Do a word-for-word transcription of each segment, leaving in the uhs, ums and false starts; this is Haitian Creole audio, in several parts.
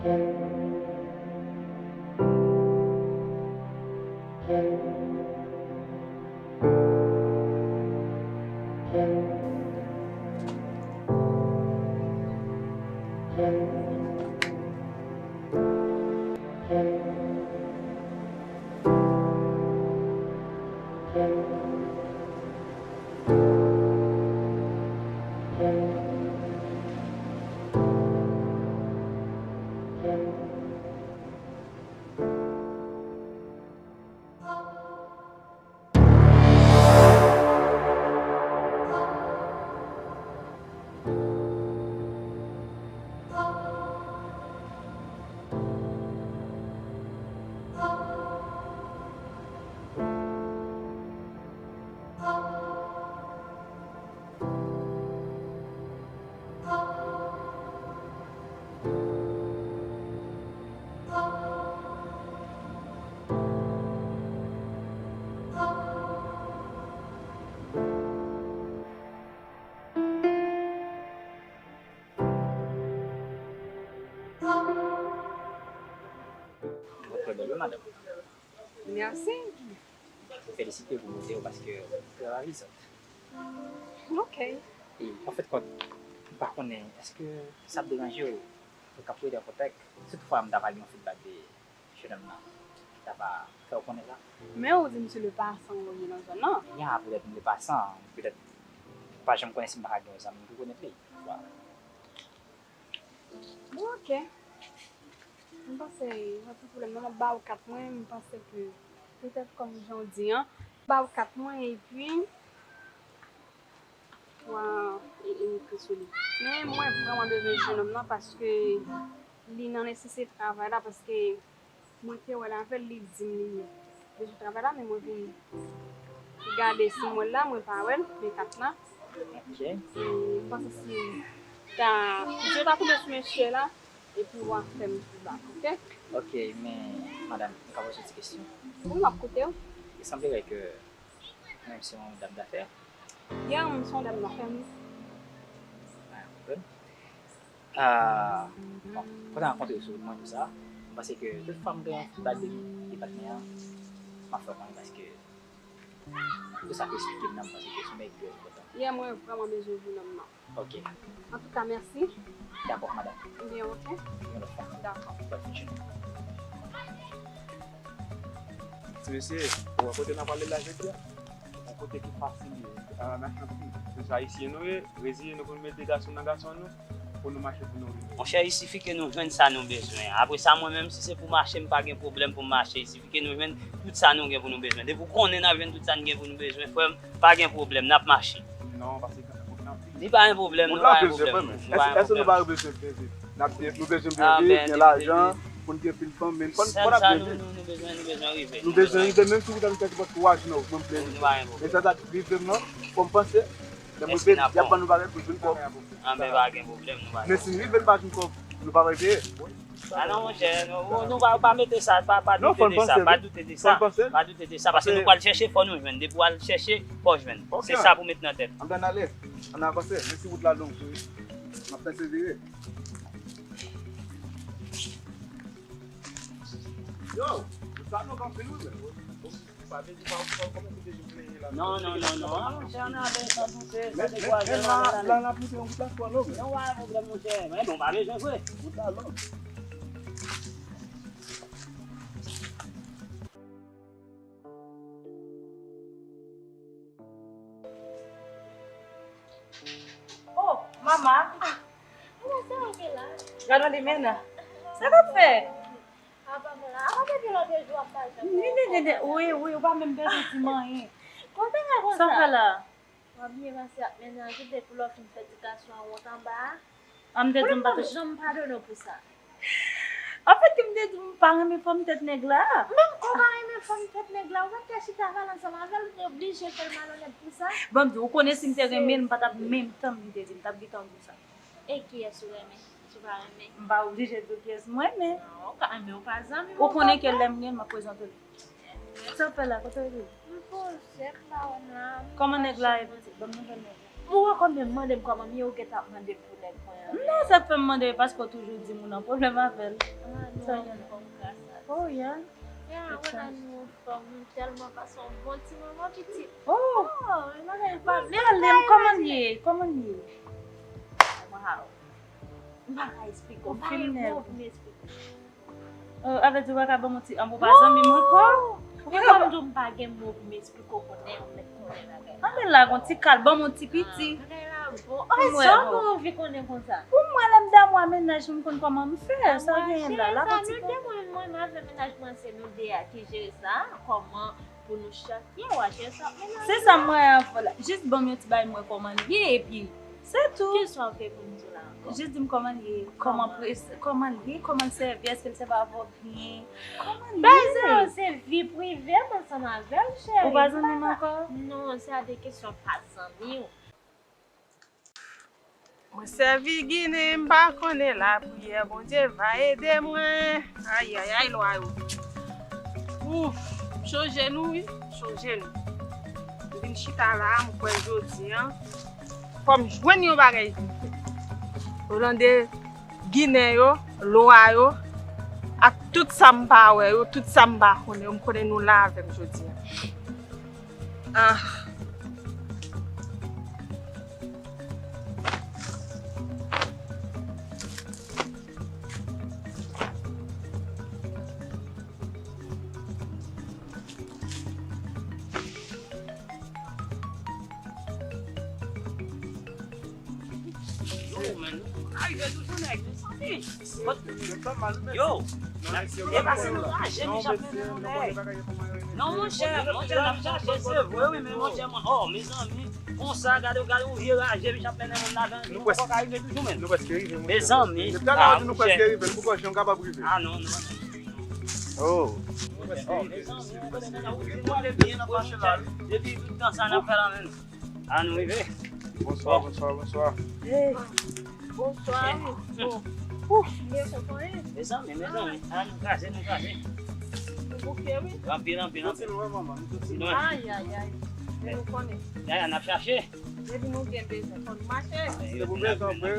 Trè bèl, wi, madanm. Mèsi. Mwen felisite w pou bote w paske w ravizan. Ok. E, anfèt, kòm m pa konnen, èske sa ap deranje w pou kapab rete an kontak? Si toutfwa m ta va gen yon feedback de jennonm nan, m ta va fè w konnen sa. Men ou di m se le pasan ou ye nan zòn nan? Ya, petèt m le pasan, petèt pa janm konnen si m pa ka gen yon zanmi m tou konèt li. Vwala. Bon, ok. M panse, pa gen pwoblèm non, m ap ba ou kat mwen, m panse ke petèt kòm jan w di an, ba ou kat mwen, epi w a e, e ekri sou li. Men mwen vrèman bezwen jennonm nan paske li nan nesesite travay la, paske mwen te wè l avè l, li di m li bezwen travay la, men mwen vin gade si m wè l la, mwen pa wè l, men kat la. Ok. E m panse si ta, si w ta tonbe sou mesye la, epi w a fè m feedback, ok? Ok, men, madanm, m ka poze w ti kesyon? Wi, m ap koute w. Il semblerait que ou menm se yon dam dafè. Ya, m se yon dam dafè, wi. Pa gen pwoblèm. Ah, bon, kote m rankontre w sou wout mwen konsa, m panse ke tout fwa m gen yon feedback de, de patnè an, m ap fè w konnen paske tout sa k esplike m nan, m panse ke se yon nèg ki enpòtan. Ya, mwen vrèman bezwen jennonm nan. Ok. Antouka, mèsi. Dakò, madanm. Ebyen, ok. Yon lòt fwa. Dakò. Bòn jounen. Ti mesye, ou wè kote n ap ale la jodi a? Yon kote ki fasil ye, ah, nan chanti. Nou se Ayisyen nou ye, reziye nou pou nou mete gason nan gason nou, pou nou mache pou nou rive. Monchè, il suffit que nou jwenn sa nou bezwen. Apre sa, mwen menm, si se pou mache, m pa gen pwoblèm pou m mache. Il suffit que nou jwenn tout sa nou gen pou nou bezwen. Depi w konnen n ap jwenn tout sa n gen pou nou bezwen, frè m, pa gen pwoblèm, n ap mache. Non, paske Li pa gen pwoblèm, nou pa gen pwoblèm. Èske nou pa bezwen byen viv? N ap byen, nou bezwen byen viv, gen lajan, pou n gen pil fanm, men fò n ap byen viv. Nou bezwen, nou bezwen rive. Nou bezwen rive, menm si nou ta fè nenpòt twa jou nan, nou bezwen rive. Men sa, sa rive m nan, fò m panse, lè m rive, y ap ban nou bagay pou jwenn kòb. Men pa gen pwoblèm, nou pa gen pwoblèm. Men si n rive, n pa jwenn kòb, nou pa pral peye. Ah non, monchè, nou, nou pa, pa mete sa, pa, pa doute de sa, pa doute de sa, pa doute de sa, paske nou pral chèche, fò nou jwenn. Depi w al chèche, fò w jwenn. Se sa pou met nan tèt. Ann ale, ann avanse, menm si wout la long, wi. M ap pèsevere. Yo, sa long anpil, wi, men. Non, non, non, non. Ah, monchè, ann ale, san doute, san dekwaze, ann ale. La, la, la, monchè, wout la twò long. Non, pa gen pwoblèm, monchè. Men bon, pa bezwen vre. Wout la long. Oh, mama. Ah, mama, sa w fè la? Gad yon limena. Sa w ap fè? Apa, mwen la. Apa, depi lòt jou ap pale. Wi, wi, wi, ou pa menm bezwen di m anyen. Kontan la konsa. Sa w fè la? W ap byen pase ak mennaj ou depi lè w fin fè ti gason an wont anba a. An m te di w m pa t janm padone w pou sa. Anfèt, ke m te di w m pa renmen fòm tèt nèg la. Menm ou pa renmen fòm tèt nèg la, ou pa t ka chita pale ansanm avè l, ou te oblije fè l malonèt pou sa. Ban m di w, ou konnen si m te renmen l, m pa t ap menm tann li te di, m t ap gentan di w sa. E kiyès ou renmen? Si w pa renmen. M pa oblije di w kiyès m renmen. Non, ou ka renmen, ou pa zanmi m. Ou konnen ke lè m gen l, m ap prezante w li. Sa w fè la? Kote w ye? M poze, m pa wè m la. Kòman nèg la ye, pitit? Ban m nouvèl nèg la. Ou wè kòman m mande m kòman m ye, ou gentan ap mande m pou nèg mwen an. Non, sa k fè m mande, paske w toujou di moun an pwoblèm avè l. Ah, non, sa gen bon, gras a Dye. Oh, yeah. Yeah, wè la nou anfòm, nou tèlman pase yon bon ti moman, pitit. Oh! Oh, e bagay pa menm. Pale m, kòman l ye? Kòman l ye? Wow. M pa ka eksplike w. M pa gen mo pou m eksplike w. Oh, avè di w pa ka ban m yon ti, an, ou pa zanmi m ankò? Ou pa zanmi m. Ou pa ka ban m di w m pa gen mo pou m eksplike w, konnen yon nèg konnen bagay. Anben la, gon ti kal, ban m yon ti piti. Ah, bagay la bon. Oh, sa w anvi konnen konsa? Pou mwen, lè m damou a mennaj, m konn kòman m fè. Sa genyen la, la gon ti kal. Mwen, mwen, mwen, m avè mennaj mwen, se nou de a ki jere sa. Kòman pou nou chak ye, w a chèche sa, men nan. Se sa m wè an fò la. Jis ban m yon ti bay m wè kòman l ye, epi se tou. Kisa w te pou m di la ankò? Jis di m kòman l ye, kòman pres-, kòman l ye, kòman l sèvi, èske l sèvi avè w byen? Kòman l ye? Bay sa yo se vi prive m ansanm avè l, cheri. Ou pa zanmi m ankò? Non, se a de kesyon pa zanmi w. Mwen sèvi Ginen, m pa konnen lapriyè Bondye va ede mwen. Ayayay, lwa yo. Ouf, m chonje nou, wi, m chonje nou. M vin chita la, m kwè jodi a, fò m jwenn yon bagay. Olande Ginen yo, lwa yo, ak tout sa m pa wè yo, tout sa m pa konnen yo, m konnen nou la avè m jodi a. Ah. Yo, men, nou ka rive toujou, nèg, mezanmi. Yo, e pa si nou raje, men j ap mennen nou, nèg. Non, monchè, monchè, n ap chache, se vre, wi, men monchè, mwen, oh, mezanmi, konsa, gade, gade yon vye raje, men j ap mennen moun ladan, nou poko ka rive toujou, men. Nou prèske rive, monchè. Mezanmi, depi talè a, nou prèske rive, nou poko janm kapab rive. Ah, non, non, non. Oh. Nou prèske rive. Mezanmi, depi tout tan sa n ap fè la, men. Ah, nou rive. Bonswa, bonswa, bonswa. Hey. Bonswa, wi. Bon. Ouf, m byen kontan, wi. Mezanmi, mezanmi. Ah, nou kraze, nou kraze. Nou bouke, wi. Anpil, anpil, anpil. Anpil, wi, manman. Nou soti lwen. Ayayay. Men nou konnen. Yaya, n ap chache. Depi nou gen bezwen, fò nou mache. Se pou bezwen, vre.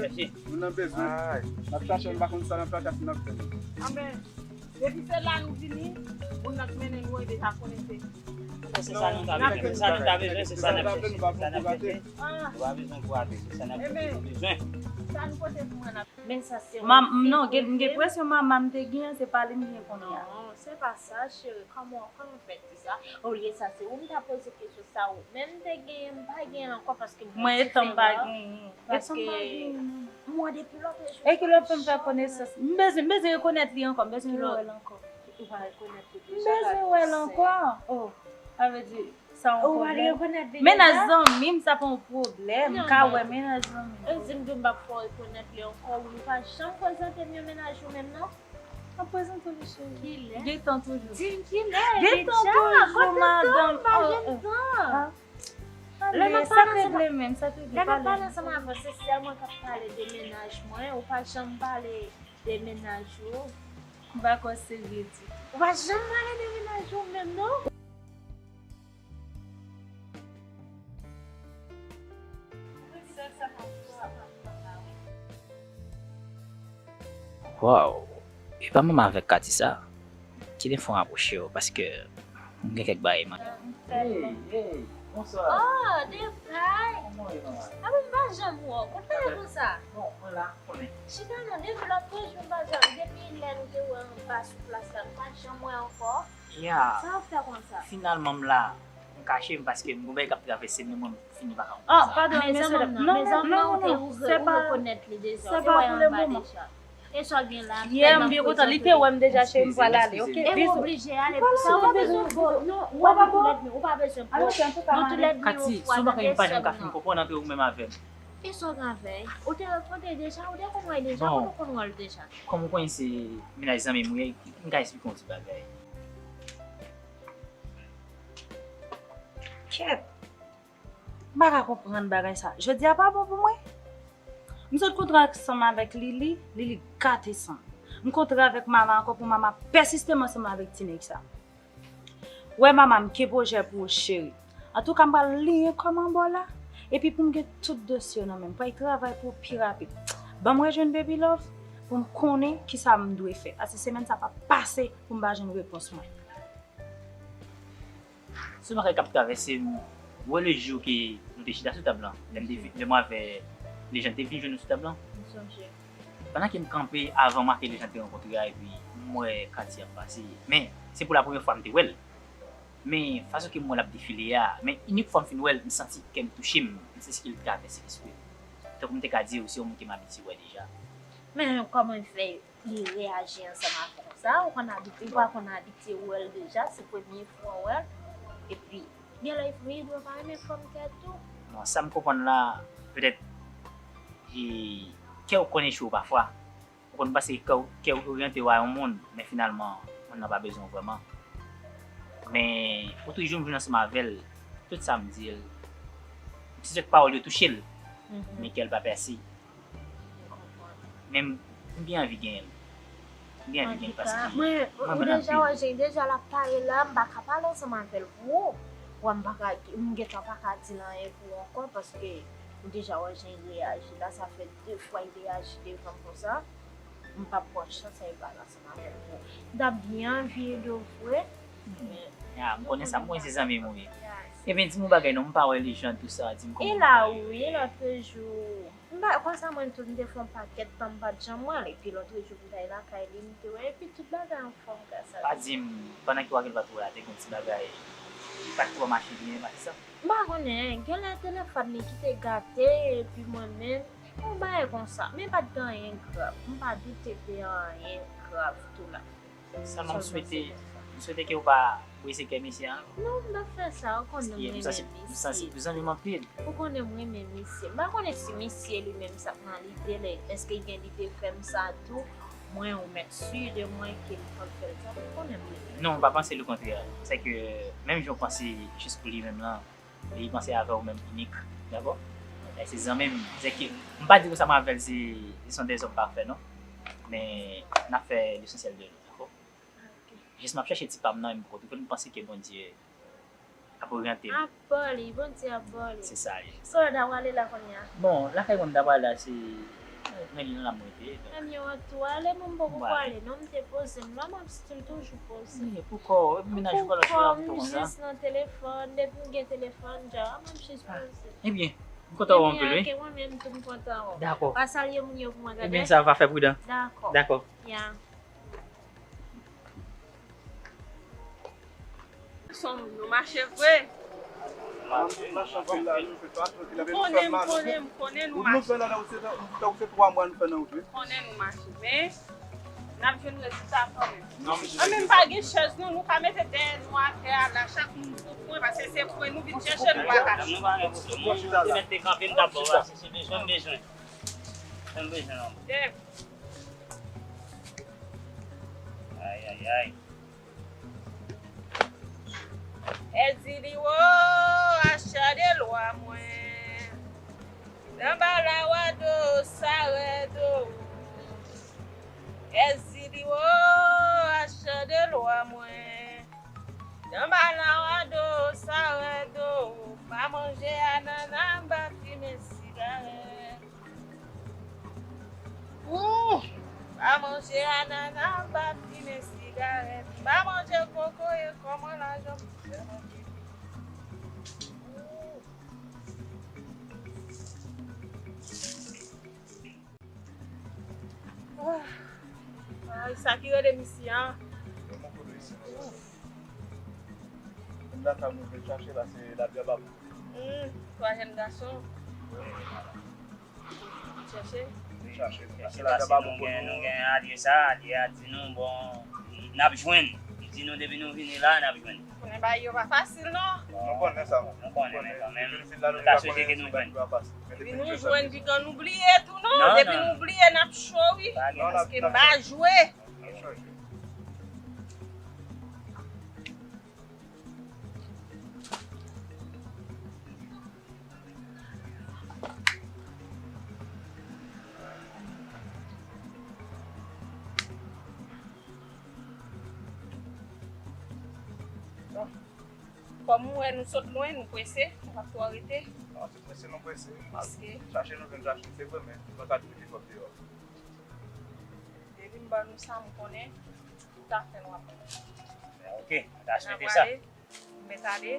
Nou nan bezwen. N ap chache, nou pa konn sa n ap chache, n ap fè. Anben, depi se la nou vini, moun nan k mennen nou, e deja konnen se. Se sa nou ta bezwen, se sa nou ta bezwen, se sa n ap chèche, se sa n ap chèche. Nou pa bezwen kouraje, se sa n ap chèche, nou bezwen. Sa nou pote pou mwen la. Men sa se yon... Non, gen, m gen enpresyon manman m te gen an, se pa li m gen kounye a. Non, se pa sa, cheri. Kòman, kòman w fè di sa? Olye sa, se ou m ta poze kesyon sa, ou menm te genyen, m pa genyen ankò paske mwen etan m pa genyen. Paske mwen depi lòt jou. E ki lè w fè m fè konesans? M bezwen, m bezwen rekonèt li ankò, m bezwen rewè l ankò. Ou pa rekonèt li deja. M bezwen wè l ankò. Oh, sa vle di, sa yon pwoblèm. Ou pa rekonèt li deja? Mennaj zanmi m, sa pa yon pwoblèm. M ka wè mennaj zanmi m. E di m di m p ap fè w rekonèt li ankò, wi. Ou pa janm prezante m yon mennaj ou menm, non? Ap prezante w, cheri. Kilè? Gentan toujou. Di m kilè deja. Gentan toujou, madanm. Pa gen tan. Lè n ap pale ansanm, regle menm, sa k regle, lè n ap pale ansanm avè w, se sèl mwen k ap pale de mennaj mwen, ou pa janm pale de mennaj ou. M pa kwè w serye ditou. Ou pa janm pale de mennaj ou menm, non? Waw, e pa manman avèk Katy sa? Kite fò m apwoche yo, paske m gen kèk bagay mande. Hey, hey, bonswa. Oh, Devray! Kòman w ye, manman? Apa m pa janm wè w? Kote w ye konsa? Bon, mwen la, konnen. Chita non, depi lòt jou m pa janm, depi lè nou te wè anba sou plas la, m pa janm wè ankò. Ya. Sa w ap fè konsa? Finalman, m la. M kache m paske m gon bagay k ap travèse m, men mwen m fini pa ka konprann sa. Ah, padon, mesye dam. Non, non, non, non, se pa, se pa pou le moman. E sa w gen la? Yè, m byen kontan. Li te wè m deja, cheri, m pral ale, oke? E w oblije ale. Sa w pa bezwen, non, ou pa bezwen, ou pa bezwen. Katy, si w pa ka, m pa janm ka fin konprann antre ou menm avè m. E sa w gen avè l? Ou te rankontre deja, ou te konn wè l deja, kote w konn wè l deja? Kòm ou konnen se mennaj zanmi m, wi, m ka esplike w yon ti bagay. Kèt! M pa ka konprann bagay sa. Jodi a pa bon pou mwen. M sot kontre ansanm avèk Lili, Lili gate san m. M kontre avèk Mama ankò pou Mama pèsiste m ansanm avèk ti nèg sa. Wè Mama, m gen pwojè pou ou, cheri. Antouka, m pral liyen kò m anba w la. Epi pou m gen tout dosye yo nan men m, pral travay pou pi rapid. Ban m rejwenn Baby Love pou m konnen kisa m dwe fè. Paske semèn sa p ap pase pou m pa jwenn repons mwen. Se yon bagay k ap travèse m, wè le jou ke nou te chita sou tab lan, lè m te vi- lè mwen avè Lejan te vin jwenn nou sou tab lan. M sonje. Pandan ke m kanpe avan m ak Lejan te rankontre a, epi m wè Katy ap pase. Men, se pou la premyè fwa m te wè l. Men, fason ke m wè l ap defile a, men inik fwa m fin wè l, m santi kè m touche m, m santi ke l travèse lespri m. Tankou m te ka di w, se yon moun ke m abitye wè deja. Men, kòman l fè li reyaji ansanm avè w konsa? Ou konn abitye, ou pa konn abitye wè l deja, se premye fwa w wè l. Epi, genlè li dwe pa renmen fanm tèt tou. Non, sa m konprann la, petèt, e, kè w konn eche w pafwa. Ou konn panse kè w, kè w oryante w a yon moun, men finalman, moun nan pa bezwen w vrèman. Men, ou toujou jwenn ansanm avè l, tout sa m di l, se sèt pawòl yo touche l, men kè l pa pèse. Men m, m byen anvi genyen l. M byen anvi genyen l paske mwen renmen l anpil. Deja, wè, jan deja l ap pale la, m pa ka pale ansanm avè l pou ou. Wè, m pa ka, m gentan pa ka di l anyen pou ou ankò paske m deja wè jan l reyaji la, sa fè de fwa l reyaji devan m konsa. M p ap pran chans sa e pale ansanm avè l pou ou. M t ap byen anvi ede w vre. Ya, m konnen sa, m konnen se zanmi m ou ye. Ebyen, di m yon bagay non, m pa wè Lejan tou sa, di m kòman bagay yo ye. E la wi, lòtrejou. M pa, konsa mwen tou, m te fè yon pakèt tan m pa t janm wè l. Epi lòtrejou, m t al lakay li, m te wè, epi tout bagay anfòm gras a Dye. Pa di m, pandan ke w ak l pa t wè a, te gen ti bagay ki pa t twò mache byen, pa se sa? M pa konnen, genlè telefòn li ki te gate, epi mwen menm, yon bagay konsa. Men pa t gen anyen grav. M pa doute de anyen grav tou la. Sèlman m swete, m swete ke w pa breze kè mesye a. Non, m p ap fè sa, ou konnen m renmen mesye. Paske m santi, m santi zanmi m anpil. Ou konnen m renmen mesye. M pa konnen si mesye li menm sa k nan lide l, èske l gen lide fè m sa tou. Mwen, ou mèt si de mwen ke m konn fè l sa, ou konnen m renmen. Non, m pa panse lekontrè. Se ke menm jan w panse jis pou li menm lan, li panse avè w menm inik, dakò? E se zanmi m, se ke, m pa di konsa m avè l se, se sont des hommes parfaits, non. Men n ap fè lesansyèl de nou, dakò? Jis m ap chèche ti pa m nan, e m poko twouve l, m panse ke Bondye ap oryante m. Ap ba w li, Bondye ap ba w li. Se sa ye. Kote w ta prale la kounye a? Bon, lakay mwen m ta prale la, se, men li nan la m rete. Ebyen, w tou ale, mwen m poko prale, non, m te poze m la, m ap still toujou poze. Wi, poukò, epi mennaj ou pa lòt jou la, m tou konsa. M jis nan telefòn, depi m gen telefòn, dja, m ap jis poze. Ebyen, m kontan wè w anpil, wi. Ebyen, ok, mwen menm tou m kontan wè w. Dakò. Pa salye moun yo pou mwen, tande? Ebyen, sa va, fè pridan. Dakò. Dakò. Ya. Gason, nou mache vre. M konnen, m konnen, m konnen nou mache. M konnen nou mache, men n ap jwenn rezilta kanmenm. An, men m pa gen chèz non, nou ka mete dèyè nou atè a la, chak moun pou pwen, paske se pwen nou vin chèche, nou pa ka. Mwen te mèt te kanpe, m t ap ba w la, si se bezwen, m bezwen. M bezwen non. Ay, ay, ay. Èzili wo, achade lwa mwen. Nan bala wado, sa rèd o. Èzili wo, achade lwa mwen. Nan bala wado, sa rèd o. Pa manje anana, m pa fimen sigarèt. Ooh! Pa manje anana, pa fimen sigarèt. Pa manje kokoye, kòman lajan pou fè manje? Ooh! Ah. Ay, sa ki rele m isi a? Ooh! Moun lakay mwen vle chache la, se lapli a pa bon. Hmm, twa jèn gason. Chèche. Chèche. Chèche, paske nou gen, nou gen alye sa, alye a di nou, bon, n ap jwenn. Li di nou depi nou vini la, n ap jwenn. Konnen bagay yo pa fasil, non. Nou konnen sa. Nou konnen, men kanmenm, nou ta swete ke nou jwenn. Depi nou jwenn, pikan nou bliye tou, non. Depi nou bliye, n ap cho, wi. Paske m pa jwe. Bon. Kòm ou wè nou sot lwen, nou prese, nou p ap twò rete. Non, se prese nou prese. Paske chache nou vin chache, se vre, men nou pa ka tou pi fò deyò. Depi m ban nou sa, m konnen tout afè nou ap bon. Ok, mwen ta swete sa. M mèt ale.